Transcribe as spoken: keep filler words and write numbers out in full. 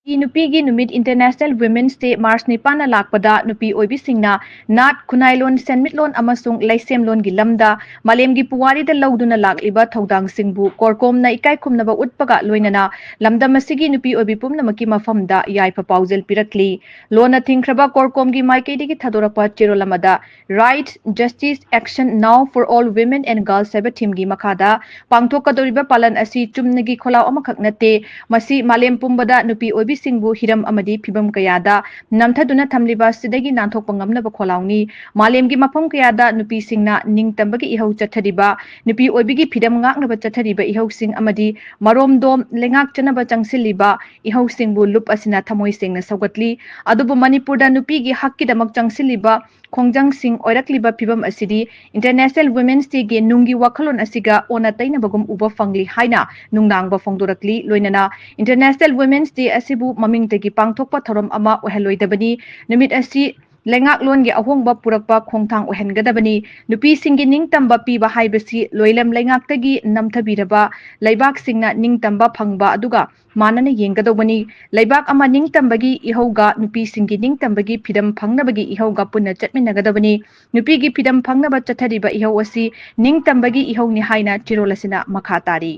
ꯅꯨꯄꯤꯒꯤ ꯅꯨꯃꯤꯠ, International Women's Day, March ꯅꯤꯄꯥꯟꯅ ꯂꯥꯛꯄꯗ ꯅꯨꯄꯤ ꯑꯣꯏꯕꯤꯁꯤꯡꯅ ꯅꯥꯠ, ꯈꯨꯟꯅꯥꯏꯂꯣꯟ, ꯁꯦꯟꯃꯤꯠꯂꯣꯟ ꯑꯃꯁꯨꯡ ꯂꯩꯁꯦꯝꯂꯣꯟꯒꯤ ꯂꯝꯗ ꯃꯥꯂꯦꯝꯒꯤ ꯄꯨꯋꯥꯔꯤꯗ ꯂꯧꯗꯨꯅ ꯂꯥꯛꯂꯤꯕ ꯊꯧꯗꯥꯡꯁꯤꯡꯕꯨ ꯀꯣꯔꯀꯣꯝꯅ ꯏꯀꯥꯏ ꯈꯨꯝꯅꯕ ꯎꯠꯄꯒ ꯂꯣꯏꯅꯅ ꯂꯝꯗꯝ ꯑꯁꯤꯒꯤ ꯅꯨꯄꯤ ꯑꯣꯏꯕꯤ ꯄꯨꯝꯅꯃꯛꯀꯤ ꯃꯐꯝꯗ ꯌꯥꯏꯐ ꯄꯥꯎꯖꯦꯜ ꯄꯤꯔꯛꯂꯤ꯫ ꯂꯣꯟꯅ ꯊꯤꯡꯈ꯭ꯔꯕ ꯀꯣꯔꯀꯣꯝꯒꯤ ꯃꯥꯏꯀꯩꯗꯒꯤ ꯊꯥꯗꯣꯔꯛꯄ ꯆꯦꯔꯣꯜ ꯑꯃꯗ Right, Justice, Action Now for All Women and Girls ꯍꯥꯏꯕ ꯊꯤꯝꯒꯤ ꯃꯈꯥꯗ ꯄꯥꯡꯊꯣꯛꯀꯗꯧꯔꯤꯕ ꯄꯥꯂꯟ ꯑꯁꯤ ꯆꯨꯝꯅꯒꯤ ꯈꯣꯜꯂꯥꯎ ꯑꯃꯈꯛ ꯅꯠꯇꯦ꯫ ꯃꯁꯤ ꯃꯥꯂꯦꯝ ꯄꯨꯝꯕꯗ ꯅꯨꯄꯤ ꯑꯣꯏꯕꯤꯁꯤꯡꯕꯨ ꯍꯤꯔꯝ ꯑꯃꯗꯤ ꯐꯤꯚꯝ ꯀꯌꯥꯗ ꯅꯝꯊꯗꯨꯅ ꯊꯝꯂꯤꯕ ꯑꯁꯤꯗꯒꯤ ꯅꯥꯟꯊꯣꯛꯄ ꯉꯝꯅꯕ ꯈꯣꯜꯂꯥꯎꯅꯤ꯫ ꯃꯥꯂꯦꯝꯒꯤ ꯃꯐꯝ ꯀꯌꯥꯗ ꯅꯨꯄꯤꯁꯤꯡꯅ ꯅꯤꯡꯇꯝꯕꯒꯤ ꯏꯍꯧ ꯆꯠꯊꯔꯤꯕ, ꯅꯨꯄꯤ ꯑꯣꯏꯕꯤꯒꯤ ꯐꯤꯗꯝ ꯉꯥꯛꯅꯕ ꯆꯠꯊꯔꯤꯕ ꯏꯍꯧꯁꯤꯡ ꯑꯃꯗꯤ ꯃꯔꯣꯝꯗꯣꯝ ꯂꯩꯉꯥꯛꯆꯅꯕ ꯆꯪꯁꯤꯜꯂꯤꯕ ꯏꯍꯧꯁꯤꯡꯕꯨ ꯂꯨꯞ ꯑꯁꯤꯅ ꯊꯃꯣꯏ ꯁꯦꯡꯅ ꯁꯧꯒꯠꯂꯤ꯫ ꯑꯗꯨꯕꯨ ꯃꯅꯤꯄꯨꯔꯗ ꯅꯨꯄꯤꯒꯤ ꯍꯛꯀꯤꯗꯃꯛ ꯆꯪꯁꯤꯜꯂꯤꯕ ꯈꯣꯡꯖꯪꯁꯤꯡ ꯑꯣꯏꯔꯛꯂꯤꯕ ꯐꯤꯚꯝ ꯑꯁꯤꯗꯤ International Women's Dayꯒꯤ ꯅꯨꯡꯒꯤ ꯋꯥꯈꯜꯂꯣꯟ ꯑꯁꯤꯒ ꯑꯣꯟꯅ ꯇꯩꯅꯕꯒꯨꯝ ꯎꯕ ꯐꯪꯂꯤ ꯍꯥꯏꯅ ꯅꯨꯡꯅꯥꯡꯕ ꯐꯣꯡꯗꯣꯔꯛꯂꯤ꯫ ꯂꯣꯏꯅꯅ International Women's Day ꯑꯁꯤꯕꯨ ꯃꯃꯤꯡꯇꯒꯤ ꯄꯥꯡꯊꯣꯛꯄ ꯊꯧꯔꯝ ꯑꯃ ꯑꯣꯏꯍꯜꯂꯣꯏꯗꯕꯅꯤ꯫ ꯅꯨꯃꯤꯠ ꯑꯁꯤ ꯂꯩꯉꯥꯛꯂꯣꯟꯒꯤ ꯑꯍꯣꯡꯕ ꯄꯨꯔꯛꯄ ꯈꯣꯡꯊꯥꯡ ꯑꯣꯏꯍꯟꯒꯗꯕꯅꯤ꯫ ꯅꯨꯄꯤꯁꯤꯡꯒꯤ ꯅꯤꯡꯇꯝꯕ ꯄꯤꯕ ꯍꯥꯏꯕꯁꯤ ꯂꯣꯏꯂꯝ ꯂꯩꯉꯥꯛꯇꯒꯤ ꯅꯝꯊꯕꯤꯔꯕ ꯂꯩꯕꯥꯛꯁꯤꯡꯅ ꯅꯤꯡꯇꯝꯕ ꯐꯪꯕ ꯑꯗꯨꯒ ꯃꯥꯟꯅꯅ ꯌꯦꯡꯒꯗꯧꯕꯅꯤ꯫ ꯂꯩꯕꯥꯛ ꯑꯃ ꯅꯤꯡꯇꯝꯕꯒꯤ ꯏꯍꯧꯒ ꯅꯨꯄꯤꯁꯤꯡꯒꯤ ꯅꯤꯡꯇꯝꯕꯒꯤ ꯐꯤꯗꯝ ꯐꯪꯅꯕꯒꯤ ꯏꯍꯧꯒ ꯄꯨꯟꯅ ꯆꯠꯃꯤꯟꯅꯒꯗꯕꯅꯤ꯫ ꯅꯨꯄꯤꯒꯤ ꯐꯤꯗꯝ ꯐꯪꯅꯕ ꯆꯠꯊꯔꯤꯕ ꯏꯍꯧ ꯑꯁꯤ ꯅꯤꯡꯇꯝꯕꯒꯤ ꯏꯍꯧꯅꯤ ꯍꯥꯏꯅ ꯆꯦꯔꯣꯜ ꯑꯁꯤꯅ ꯃꯈꯥ ꯇꯥꯔꯤ꯫